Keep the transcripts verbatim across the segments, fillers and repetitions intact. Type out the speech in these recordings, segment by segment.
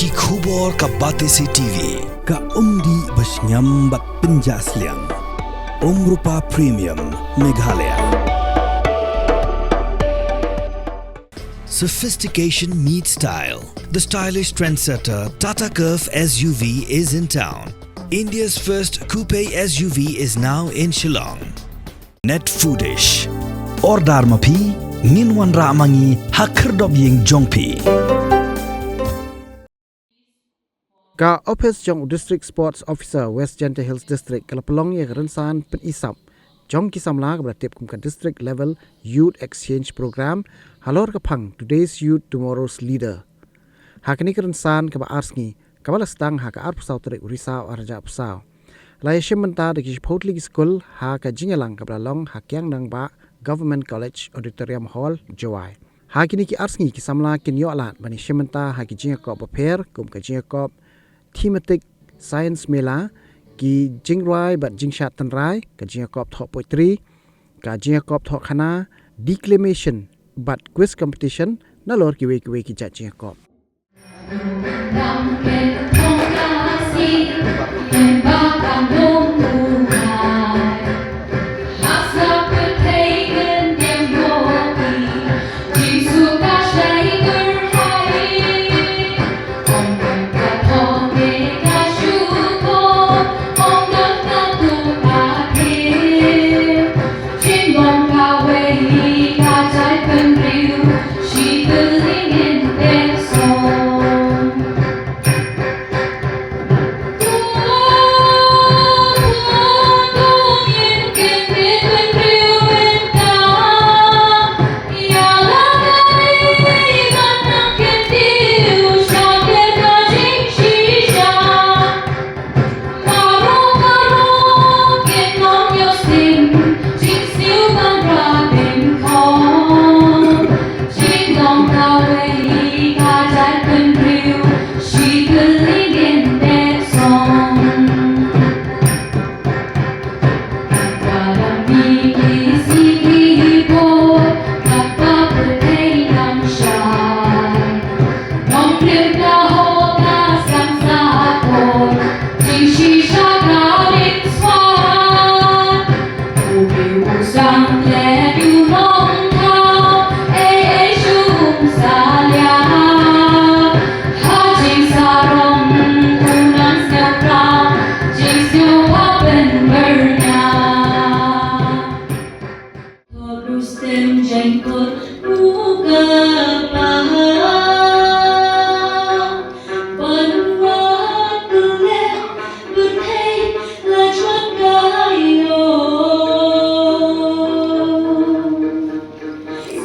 Ki khubor ka Batesi T V. Ka umdih ba shngiam bad pynjah sliang. Umrupa Premium, Meghalaya. Sophistication meets style. The stylish trendsetter Tata Curvv S U V is in town. India's first coupe S U V is now in Shillong. Net Foodish. Order ma phi, ngin wanrah ma ngi ha khyrdop ïing jong phi. Ka ophis jong u District Sports Officer West Jaintia Hills District ka la pynlong ïa ka rynsan pynisap jong ki samla kaba la tip kum ka District Level Youth Exchange Program halor ka phang Today's Youth, Tomorrow's Leader. Ha kane ka rynsan kaba ar sngi kaba la sdang ha ka arphew saw tarik u Risaw arhajar arphew saw, la ïashim bynta da ki shiphew tylli ki skul ha ka jingïalang kaba la long ha Kiang Nangbah Government College Auditorium Hall, Jowai. Ha kine ki ar sngi ki samla kin ïoh lad ban ïashim bynta ha ki jingïakop bapher kum ka jingïakop Thematic Science Mela, ki jingrwai bad jingshad tynrai, ka jingïakop thoh poetry, ka jingïakop thoh khana, declamation bad quiz competition, nalor kiwei kiwei ki jait jingïakop.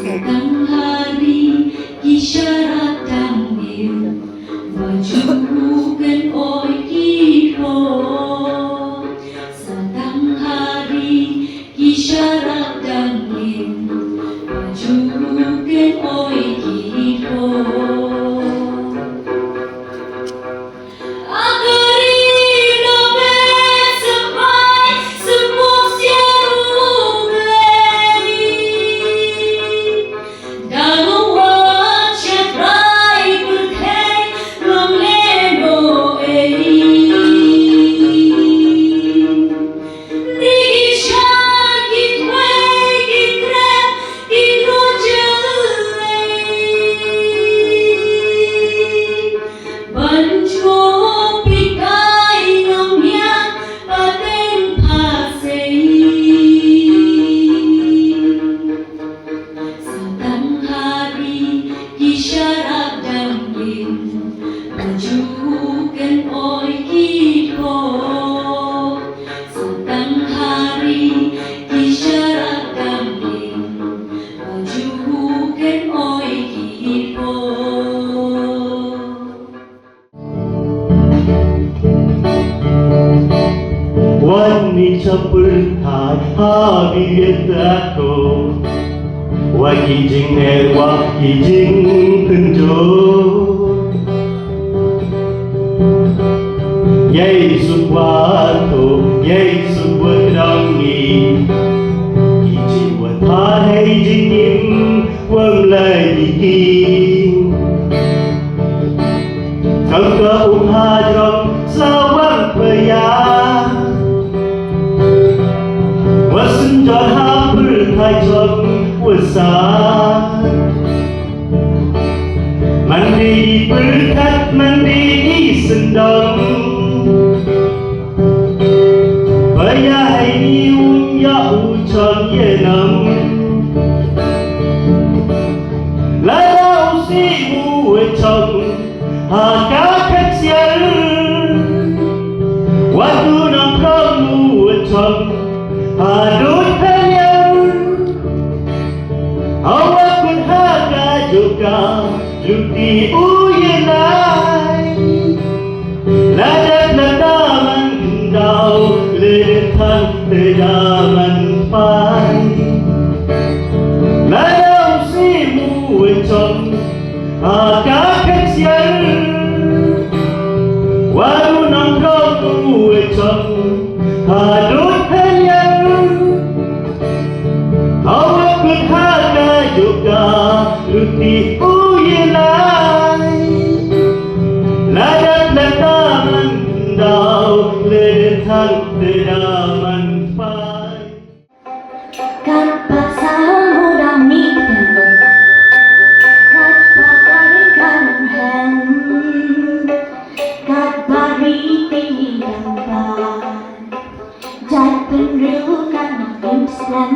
Sa tang hari ki sharak dang im, ba ju kan oi ki por. Sa tang hari ki sharak dang im, ba ju kan oi ki por. Sa tang hari ki sharak dang im, ba ju kan oi ki por. Sa tang hari ki sharak dang im, ba ju kan oi ki por. Wan ngi sa pyrthai ha bieit ko, wa ki jingeh wa ki jingkynjoh. Ïa i suk wa to, ïa i suk wa dang ngi, ki jingwa thar hei jingim wa mlai ki. Khamtam u hajrong sawang paya, wa synjor ha pyrthai jong wa sa. Mandi i pyrkhat, mandi i syndon, paya hai i um ya u chon ye nam. Lada u si u chon ha ka khet sial, wa du nang kong u chon ha dut peliar. Hawa kut ha ka juka luti u ye nai. Lada lada man kyndaw le than te da man pai. Lada u si mu we chong ha ka khet sial, wa du nang kong u we chong ha dut peliar. Hawa kut ha ka juka luti u ye nai. Lada lada man kyndaw le than te da man pai. Katba sahang u dang mih, katba ka ri ka nang hem, katba ri ti dang ba. Jait bynriew ka nang im slem.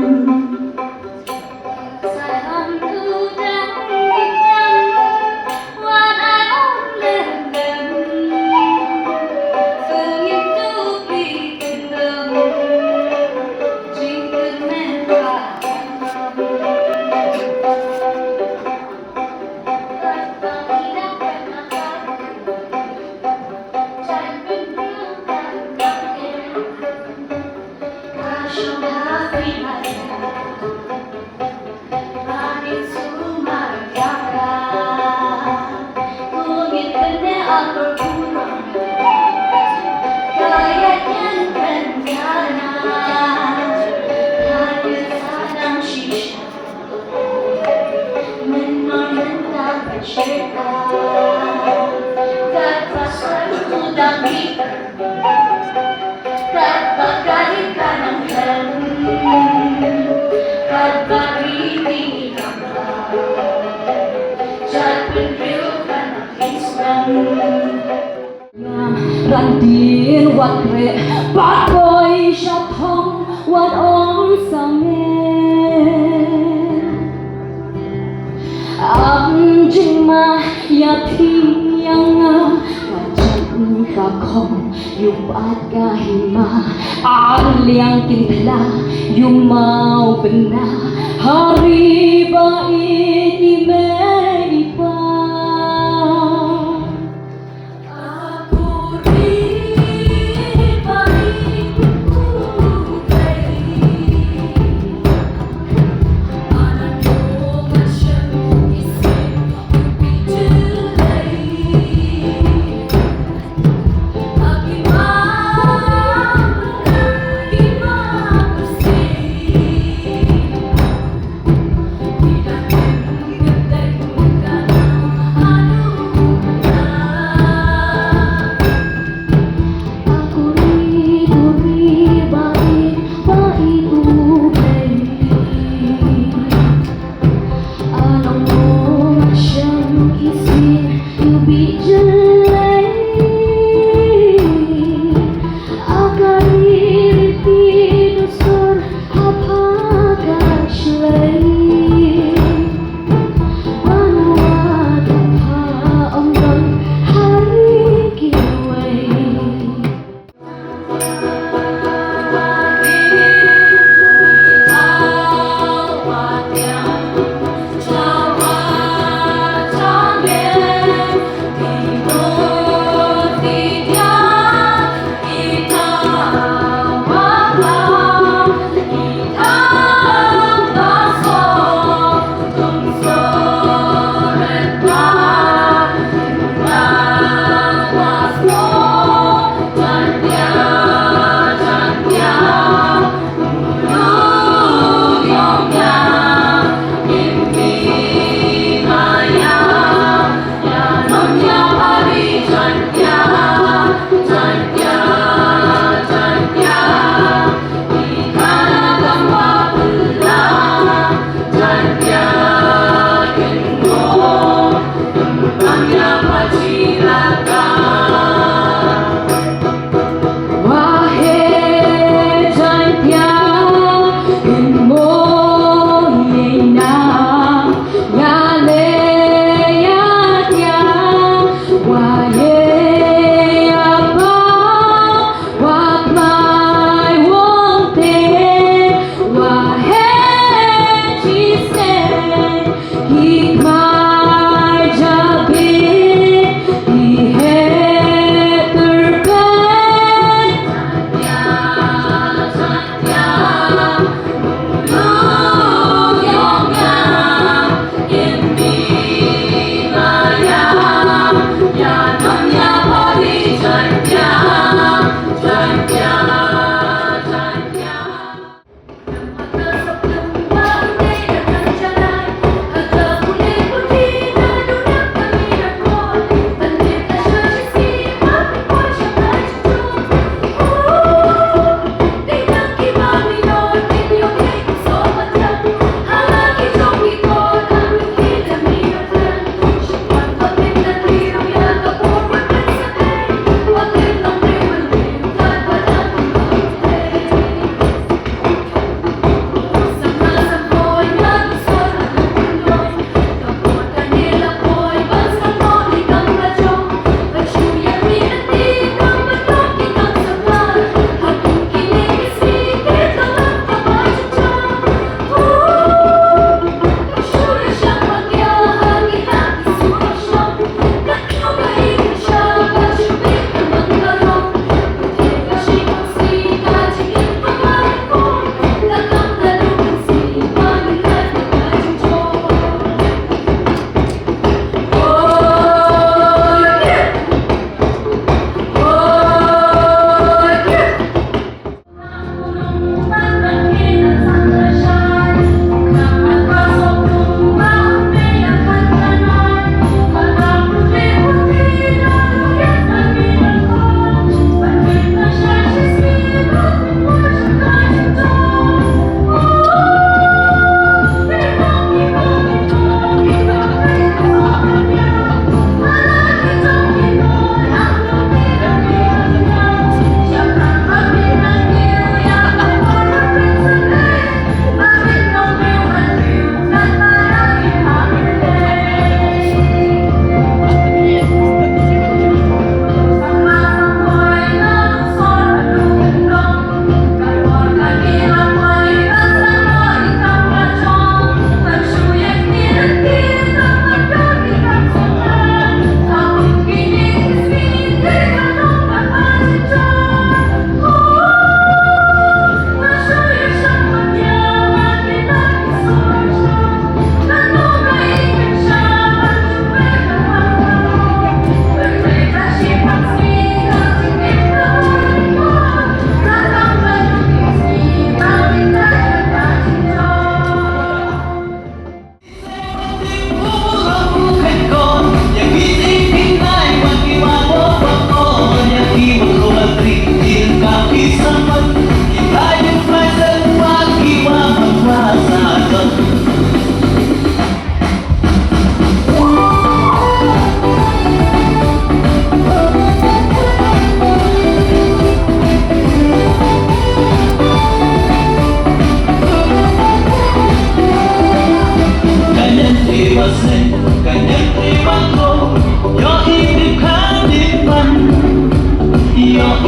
Ran dien wat kreh, bad koi sha thong wat ong sa me. Am jingma ïa phi ïa nga, ka jong ka khong ïa u bad ka hima. Ar liang kin tla ïa u maw bynna, ha ri ba ïeit i mei i pa.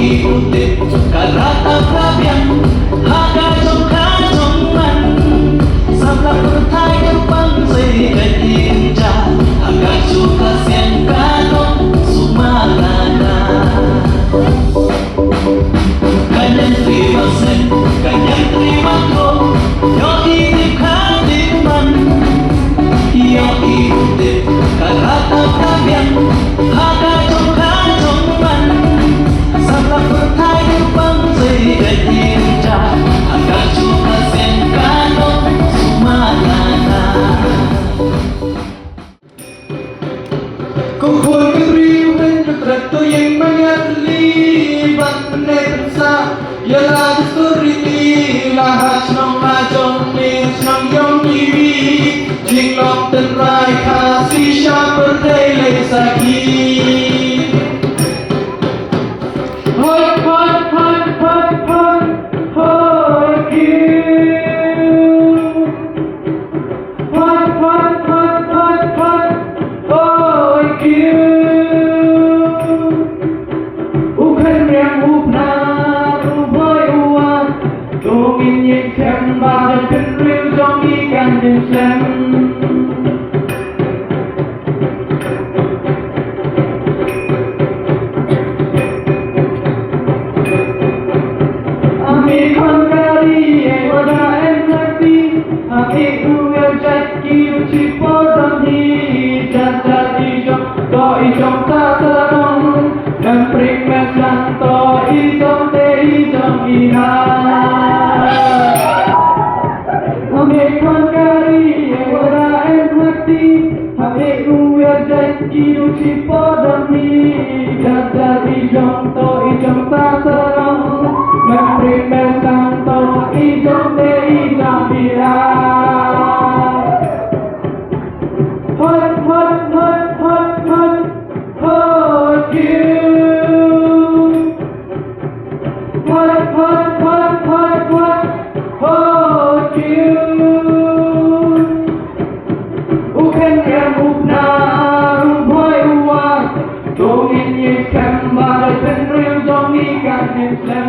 Ka rata ka biang ha ka jong ka jong man. Samla pyrthai ka pang sei ka jingja ha ka jong ka siang ka dong sumata na. Ka nyan tri ba sen, ka nyan tri ba ko, yo i tip ka tip man. Yo i tip ka rata ka biang ha ka jong ka jong man. Samla pyrthai ka pang sei ka jingja ha ka jong ka siang ka dong sumata na. Kum khun ka briew hynriew ka tret to ïeng ban ïatylli ban pynneh pynsah ïa la dustur riti la ha shnong la jong ne shnong jong kiwi. Jinglong tynrai Khasi sha pyrthei lei sakhi. Hoi, hoi, hoi, hoi, hoi, hoi, kiw. Hoi, hoi, hoi, hoi, hoi, hoi, kiw. U khen riang u pnar u boi u ar. To ngin ïeng khlem ba dei pynriew jong ngi kan ïeng khlem. Ami khon ka ri e wada em hati, ami u er jait ki u chi podam hi, jat jat i jong to i jong sa sa la nong, nang pring mes lang to i jong te i jong i ha. Ami khon ka ri e wada em hati, Hapdeng u ïa jait ki u chi podam hi, jat jat i jong to i jong sa sarong, nang pring mes lang to i jong te i jong phi la. Hot, hot, hot, hot, hot, hot, you. Hot, hot, hot, hot, hot, hot, you. U khen riam u pnar u bhoi u war. To ngin ïeng skhem ba dei pynriew jong ngi kan ïeng slem.